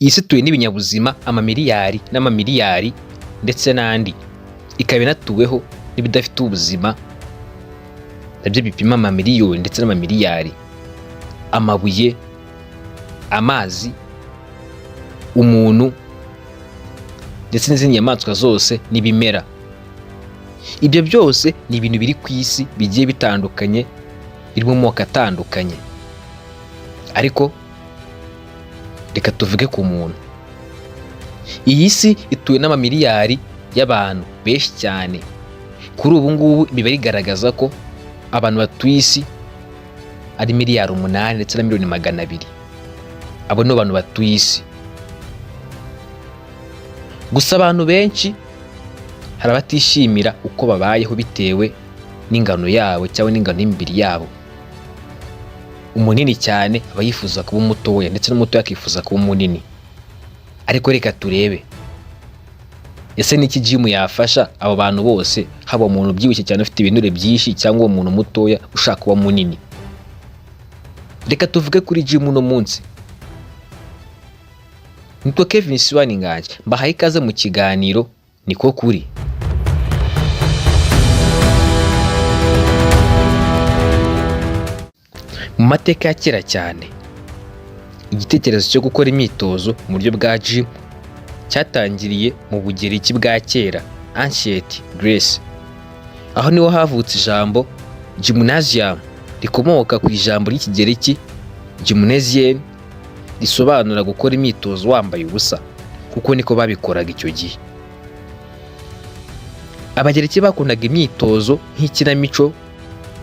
Iyi si ituwe n'ibinyabuzima amamiliyari n'amamiliyari ndetse n'andi, ikaba inatuweho n'ibidafite ubuzima nabyo bipima amamiliyoni ndetse n'amamiliyari: amabuye, amazi, umuntu ndetse n'izindi nyamaswa zose n'ibimera. Ibyo byose ni ibintu biri ku isi bigiye bitandukanye, biri mu moko atandukanye. Ariko reka tuvuge ku muntu. Iyi si ituwe n'amamiliyari y'abantu benshi cyane. Kuri ubu ngubu imibare igaragaza ko abantu batuye isi ari miliyari 8 ndetse na miliyoni 200. Abo ni bantu batuye isi. Gusa abantu benshi hari abatishimira uko babayeho bitewe n'ingano yabo cyangwa n'ingano y'imibiri yabo. Umunini cyane aba yifuza kuba umutoya, ndetse n'umutoya akifuza kuba munini. Ariko reka turebe: ese niki gym yafasha abo bantu bose, haba umuntu ubyibushye cyane ufite ibinure byinshi cyangwa uwo muntu mutoya ushaka kuba munini? Reka tuvuge kuri gym uno munsi. Nitwa Kevin Siwani Nganji, mbahaye ikaze mu kiganiro Niko Kuri. Mu mateka ya kera cyane, igitekerezo cyo gukora imyitozo mu buryo bwa gym cyatangiriye mu Bugereki bwa kera, Ancient Greece. Aho niho havutse ijambo gymnasium, rikomoka ku ijambo ry'Ikigereki gymnasion, risobanura gukora imyitozo wambaye ubusa, kuko niko babikoraga icyo gihe. Abagereki bakundaga imyitozo nk'ikinamico,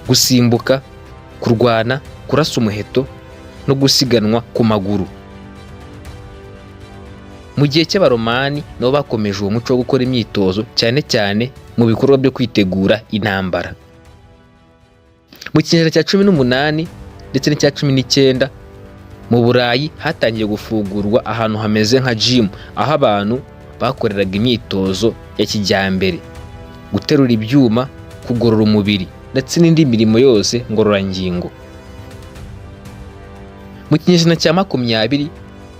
gusimbuka, kurwana, kurasa umuheto no gusiganwa ku maguru. Mu gihe cy'Abaromani nabo bakomeje uwo muco wo gukora imyitozo, cyane cyane mu bikorwa byo kwitegura intambara. Mu kinyejana cya 18 ndetse n'icya 19, mu Burayi hatangiye gufungurwa ahantu hameze nka gym, aho abantu bakoreraga imyitozo ya kijyambere: guterura ibyuma, kugorora umubiri ndetse n'indi mirimo yose ngororangingo. Mu kinyejana cya 20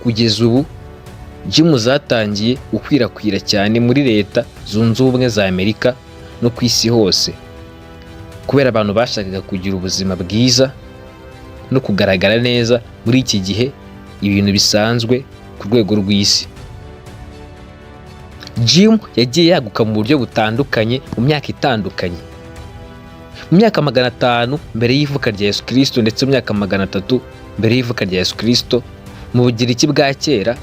kugeza ubu, gym zatangiye gukwirakwira cyane muri Leta Zunze Ubumwe za Amerika no ku isi hose, kubera abantu bashakaga kugira ubuzima bwiza no kugaragara neza. Muri iki gihe ibintu bisanzwe ku rwego rw'isi. Gym yagiye yaguka mu buryo butandukanye mu myaka itandukanye. Mu myaka 500 mbere y'ivuka rya Yesu Kristo ndetse mu myaka 300 mbere y'ivuka rya Yesu Kristo, mu Bugiriki bwa kera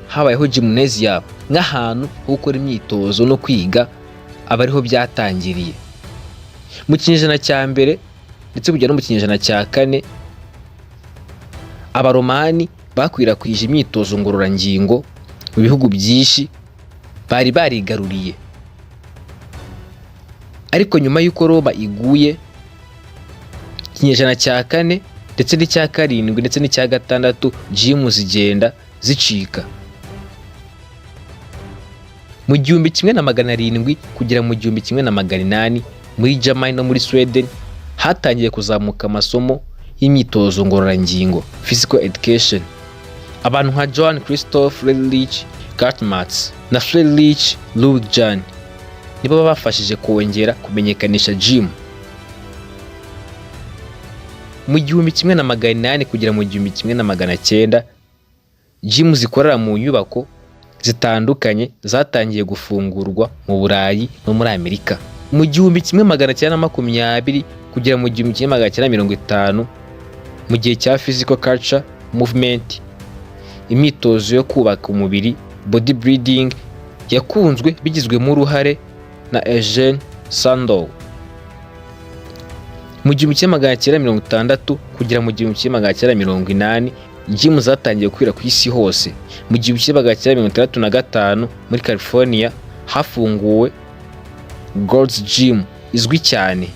habayeho gymnasium nk'ahantu ho gukora imyitozo no kwiga, aba ariho byatangiriye. Mu kinyejana cya mbere ndetse kugera no mu kinyejana cya kane, Abaromani bakwirakwije imyitozo ngororangingo mu bihugu byinshi bari barigaruriye. Ariko nyuma y'uko Roma iguye, ikinyejana cya kane ndetse n'icya karindwi ndetse n'icya gatandatu, gym zigenda zicika. Mu 1700 kugera mu 1800, muri Germany no muri Sweden hatangiye kuzamuka amasomo y'imyitozo ngororangingo, physical education. Abantu nka Johann Christoph Friedrich Gartmann na Friedrich Ludwig Jahn nibo bafashije kongera kumenyekanisha gym. Mu 1800 kugera mu 1900, gym zikorera mu nyubako zitandukanye zatangiye gufungurwa mu Burayi no muri Amerika. Mu 1920 kugera mu 1950, mu gihe cya physical culture movement, imyitozo yo kubaka umubiri, bodybuilding, yakunzwe bigizwemo uruhare na Eugene Sandow. Mu 1960 kugera mu 1980, gym zatangiye gukwira ku isi hose. Mu 1965, muri California hafunguwe Gold's Gym izwi cyane,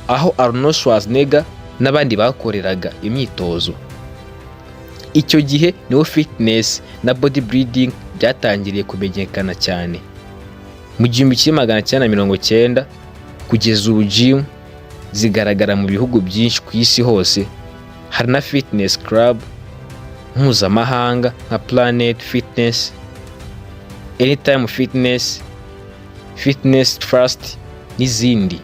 aho Arnold Schwarzenegger n'abandi bakoreraga imyitozo. Icyo gihe niho fitness na bodybuilding byatangiriye kumenyekana cyane. Mu 1990 kugeza ubu, gym zigaragara mu bihugu byinshi ku isi hose. Hari na fitness club mpuzamahanga nka Planet Fitness, Anytime Fitness, Fitness First n'izindi.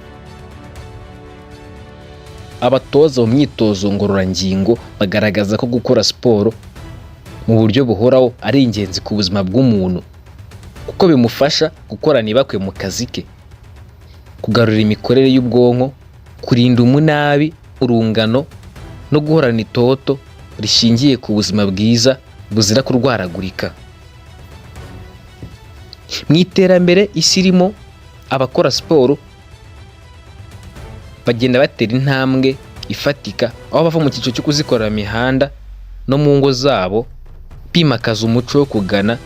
Abatoza mu myitozo ngororangingo bagaragaza ko gukora siporo mu buryo buhoraho ari ingenzi ku buzima bw'umuntu, kuko bimufasha gukorana ibakwe mu kazi ke, kugarura imikorere y'ubwonko, kurinda umunabi, urungano no guhorana itoto rishingiye ku buzima bwiza buzira kurwaragurika. Mu iterambere isi irimo, abakora siporo bagenda batera intambwe ifatika, aho bava mu cyiciro cyo kuzikorera mihanda no mu ngo zabo, bimakaza umuco wo kugana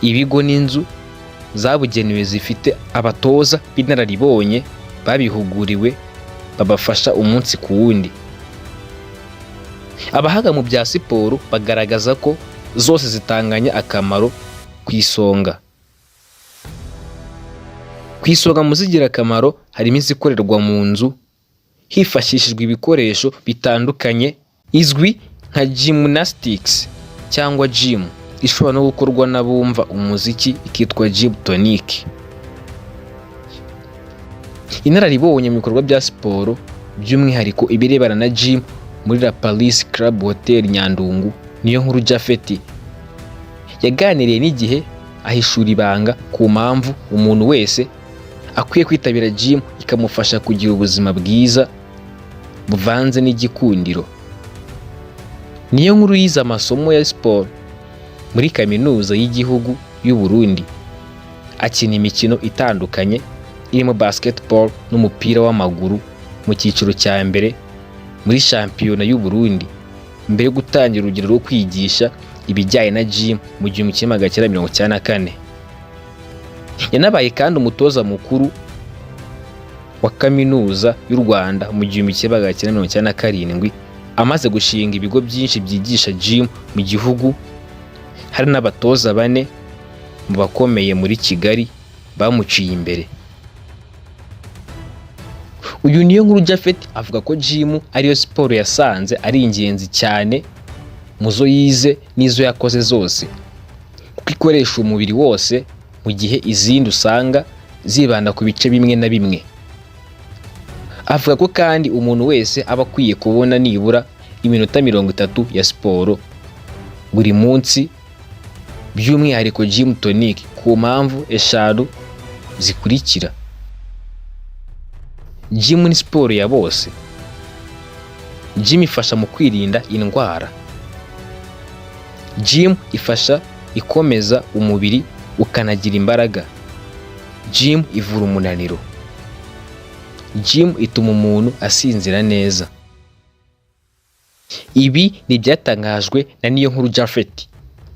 ibigo n'inzu zabugenewe zifite abatoza b'inararibonye babihuguriwe, babafasha umunsi ku wundi. Abahanga mu bya siporo bagaragaza ko zose zitanganya akamaro. Ku isonga mu zigira akamaro harimo izikorerwa mu nzu hifashishijwe ibikoresho bitandukanye, izwi nka gymnastics cyangwa gym, ishobora no gukorwa n'abumva umuziki ikitwa gym tonic. Inararibonye mu bikorwa bya siporo, by'umwihariko ibirebana na gym muri La Paris Club Hotel Nyandungu, Niyonkuru Japhet, yaganiriye n'Igihe, ahishura ibanga ku mpamvu umuntu wese akwiye kwitabira gym ikamufasha kugira ubuzima bwiza buvanze n'igikundiro. Niyonkuru yize amasomo ya siporo muri Kaminuza y'Igihugu y'u Burundi, akina imikino itandukanye irimo basketball n'umupira w'amaguru mu cyiciro cya mbere muri shampiyona y'u Burundi, mbere yo gutangira urugendo rwo kwigisha ibijyanye na gym mu 1994. Yanabaye kandi umutoza mukuru wa Kaminuza y'u Rwanda mu 1997, amaze gushinga ibigo byinshi byigisha gym mu gihugu, hari n'abatoza bane mu bakomeye muri Kigali bamuciye imbere. Uyu Niyonkuru Japhet avuga ko gym ariyo siporo yasanze ari ingenzi cyane mu zo yize n'izo yakoze zose, kuko ikoresha umubiri wose mu gihe izindi usanga zibanda ku bice bimwe na bimwe. Avuga ko kandi umuntu wese aba akwiye kubona nibura iminota 30 ya siporo buri munsi, by'umwihariko gym tonic, ku mpamvu eshanu zikurikira: Gym ni siporo ya bose. Gym ifasha mu kwirinda indwara. Gym ifasha ikomeza umubiri ukanagira imbaraga. Gym ivura umunaniro. Gym ituma umuntu asinzira neza. Ibi ni ibyatangajwe na Niyonkuru Japhet.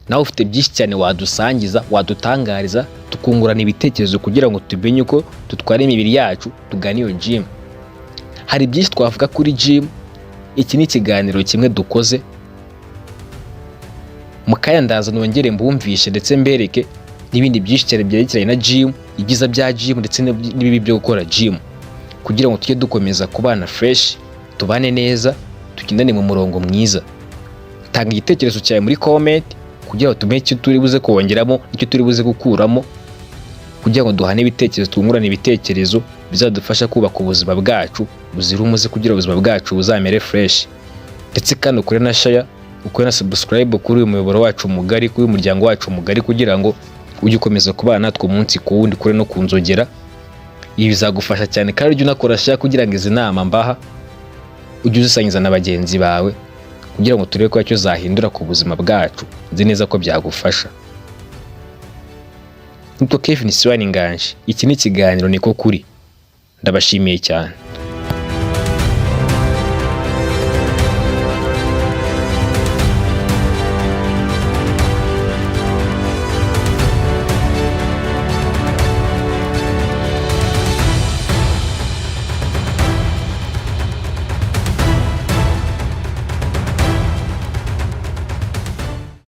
Nawe ufite byinshi cyane wadusangiza, wadutangariza, tukungurana ibitekerezo kugira ngo tumenye uko dutwara imibiri yacu tugana iyo gym. Hari byinshi twavuga kuri gym. Iki ni ikiganiro kimwe dukoze. Mu kanya ndaza nongere mbumvishe ndetse mbereke n'ibindi byinshi cyane byerekeranye na gym, ibyiza bya gym ndetse n'ibibi byo gukora gym, kugira ngo tujye dukomeza kubana fresh, tubane neza, tugendane mu murongo mwiza. Tanga igitekerezo cyawe muri comment kugira ngo tumenye icyo turi buze kongeramo n'icyo turi buze gukuramo, kugira ngo duhane ibitekerezo, twungurane ibitekerezo bizadufasha kubaka ubuzima bwacu buzira umuze, kugira ubuzima bwacu buzamere fresh. Ndetse kandi ukore na share, ukore na subscribe kuri uyu muyoboro wacu mugari, kuri uyu muryango wacu mugari, kugira ngo ujye ukomeza kubana natwe umunsi ku wundi. Kure no ku nzogera, ibi bizagufasha cyane. Kandi ujye unakora share kugira ngo izi nama mbaha ujye uzisangiza na bagenzi bawe, kugira ngo turebe ko icyo zahindura ku buzima bwacu. Nzi neza ko byagufasha. Nitwa Kevin Siwani Nganji, iki ni ikiganiro Niko Kuri. Ndabashimiye cyane.